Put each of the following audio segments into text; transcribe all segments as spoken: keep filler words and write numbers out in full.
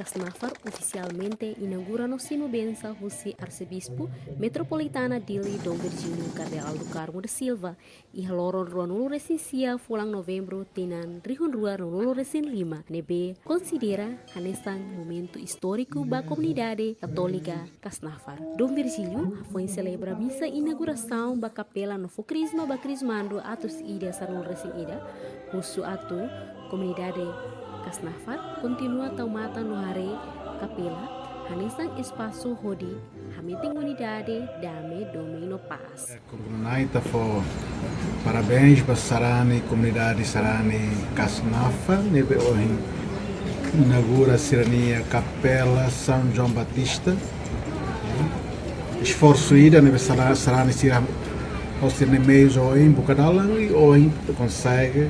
Kasnafar ofisialmente inaugura no simu bensaun husi Arsebispu Metropolitana Dili Dom Virgílio Kardeál do Carmo da Silva iha loron ruanulu-resin-sia fulan Novembru tinan rihun rua ruanulu-resin-lima, ne'ebé konsidera hanesan momentu istóriku ba komunidade katólika Kasnafar. Dom Virgílio hafoin selebra misa inaugurasaun ba kapela no fó krizma ba krizmandu atus ida sanulu-resin-ida, husu atu komunidade Kasnafar kontinua tau matan no haree kapela hanesan espasu hodi hametin unidade, dame, domin no pás. Konklui ona ita fó parabéns ba sarani, komunidade sarani Kasnafar ne'ebé ohin inaugura sira-nia Kapela São João Batista. Esforsu ida ne'ebé sara-, sarani sira ho sira-nia meius ohin buka dalan i ohin konsege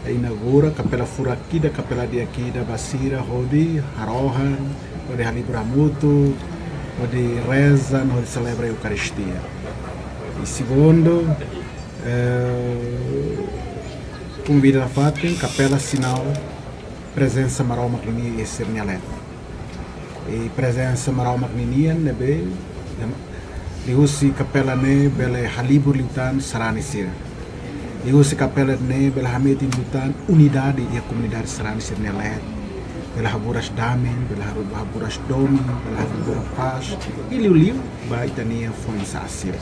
inaugura kapela furak ida, kapela di'ak ida ba sira hodi harohan, hodi halibur hamutuk, hodi reza, hodi selebra Eukaristia. I segundu, eh, konvida nafatin kapela sinál prezensa Maromak ninia iha sira-nia leet. I prezensa Maromak ninian ne'ebé liuhusi kapela ne'e bele halibur liután sarani sira. Liuhusi kapela ne'e bele hametin liután unidade iha komunidade sarani sira-nia leet. Bele haburas dame, bele haru-, haburas domin, bele haburas pás. I liuliu ba ita-nia foin-sa'e sira.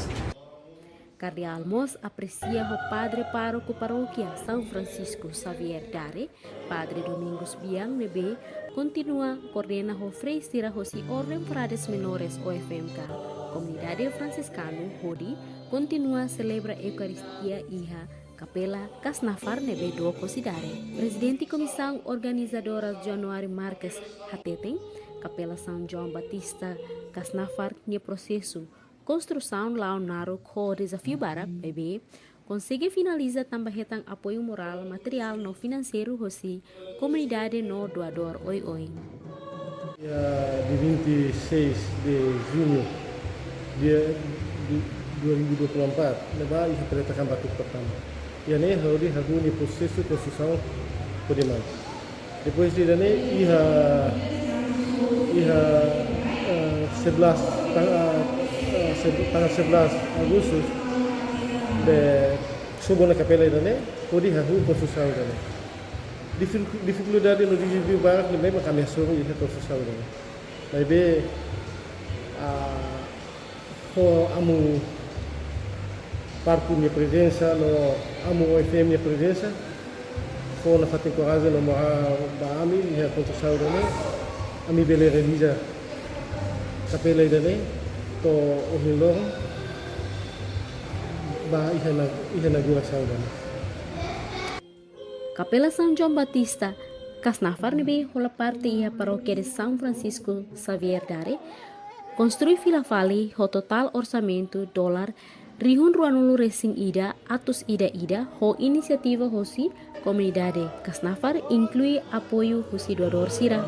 Kardeál mós apresia ho Padre Pároku Parókia São Francisco Xavier Dare, Padre Domingos Biang ne'ebé kontinua koordena ho frei sira hosi Orden Frades Menores O F M K, komunidade Fransiskanu hodi kontinua selebra Eukaristia iha Kapela Kasnafar ne'ebé dook hosi Dare. Prezidente Komisaun Organizadora Januário Marques hateten, Kapela São João Batista Kasnafar nia prosesu konstrusaun la'o naruk ho dezafiu barak, maibé konsege finaliza tanba hetan apoiu morál, materiál no finanseiru hosi komunidade no doadór oioin. Dia de vinte e seis de junho, dia de dua ribu dua puluh empat, ne'ebá iha peletakan batu pertama. Iha ne'e hodi hahú nia prosesu konstrusaun hodi mai. Depois de ne'e iha, iha, eh, sebelas, tang-, eh, eh, se-, tanggal sebelas Agustus, be subo ona kapela ida-ne'e, hodi hahú konstrusaun ida-ne'e. Difil-, difikuldade no dezafiu barak ne'ebé mak ami hasoru iha konstrusaun ida-ne'e. Maibé, ah, ho Amu Pároku nia prezensa, no Amu O F M nia prezensa, fó nafatin korajen no morál ba ami iha konstrusaun ida-ne'e, ami bele realiza kapela ida-ne'e to'o ohin loron ba iha na, iha inaugurasaun ida-ne'e. Kapela São João Batista Kasnafar ne'ebé hola parte iha Parókia de São Francisco Xavier Dare, konstrui fila fali ho totál orsamentu dolar rihun ruanulu-resin-ida atus ida-ida ho inisiativa hosi komunidade Kasnafar, inklui apoiu husi doadór sira.